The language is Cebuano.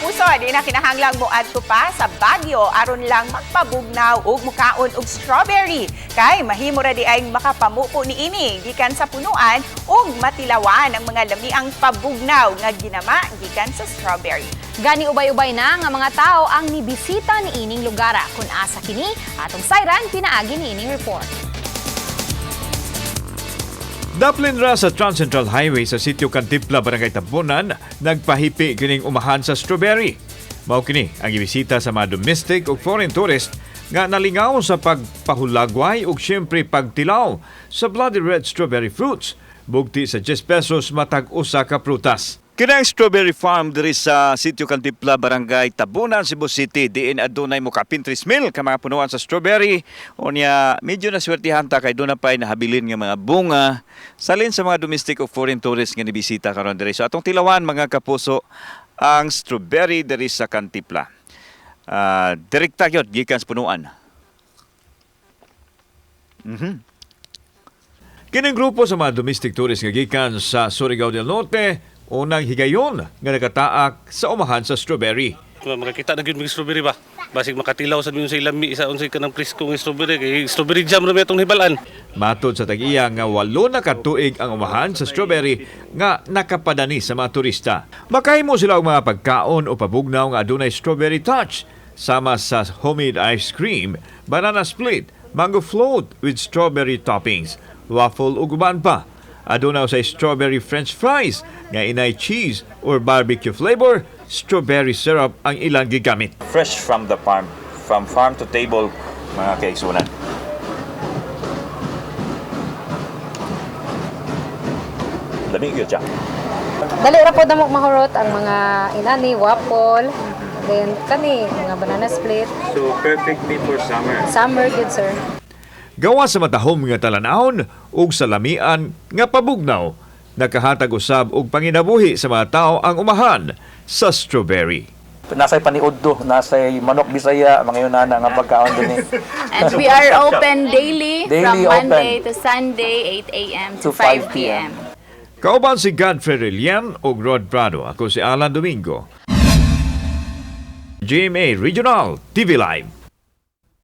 Kapuso, di na kinahanglang moadto pa sa Baguio aron lang magpabugnaw ug mukaon og strawberry. Kay mahimo ra diay makapamupo niini gikan sa punuan ug matilawan ang mga lamiang pabugnaw nga ginama gikan sa strawberry. Gani ubay-ubay na nga mga tao ang nibisita ni ining lugar. Kung asa kini, atong sayran pinaagi ni ining report. Daplin ra sa Trans-Central Highway sa sitio Cantipla, Barangay Tabunan, nagpahipi kining umahan sa strawberry. Mao kini ang ibisita sa mga domestic ug foreign tourist nga nalingaw sa pagpahulagway ug siyempre pagtilaw sa bloody red strawberry fruits. Bugti sa 10 pesos matag usa ka prutas. Kini ang strawberry farm diri sa Sitio Cantipla, Barangay Tabunan, Cebu City. Diin adunay mokapin 3,000 ka mga punuan sa strawberry. Unya, medyo naswertihan ta kay doon na pa'y nahabilin nga mga bunga salin sa mga domestic o foreign tourists nga nibisita karon diri. So atong tilawan, mga kapuso, ang strawberry diri sa Cantipla. Direkta gyud gikan sa punuan. Kining grupo sa mga domestic tourists nga gikan sa Surigao del Norte, unang higayon nga nakataak sa umahan sa strawberry. Makakita na gyud mig strawberry ba. Basig makatilaw sa unsay lami sa unsay kanang presko nga strawberry kay strawberry jam ra may atong hibalan. Matod sa tag-iya nga 8 na katuig ang umahan sa strawberry nga nakapadani sa mga turista. Makahimo sila og mga pagkaon o pabugnaw nga adunay strawberry touch sama sa homemade ice cream, banana split, mango float with strawberry toppings, waffle ug uban pa. Aduna sa strawberry french fries nga inay cheese or barbecue flavor, strawberry syrup ang ilang gigamit. Fresh from the farm, from farm to table, mga kaigsunan. Lami gyud siya. Dali ra po namo mahurot ang mga inani, waffle, then kani mga banana split. So perfectly for summer. Summer good, sir. Gawa sa matahom nga talan-awon ug sa lamian nga pabugnaw, nakahatag usab og panginabuhi sa mga tao ang umahan sa strawberry. Nasa'y paniud do, nasa'y manok Bisaya, mga yun na nga pagkaon din eh. And we are open daily, Daily from Monday open. To Sunday, 8 a.m. To to 5 5 p.m. p.m. Kauban si Godfrey Relian ug Rod Prado. Ako si Alan Domingo. GMA Regional TV Live.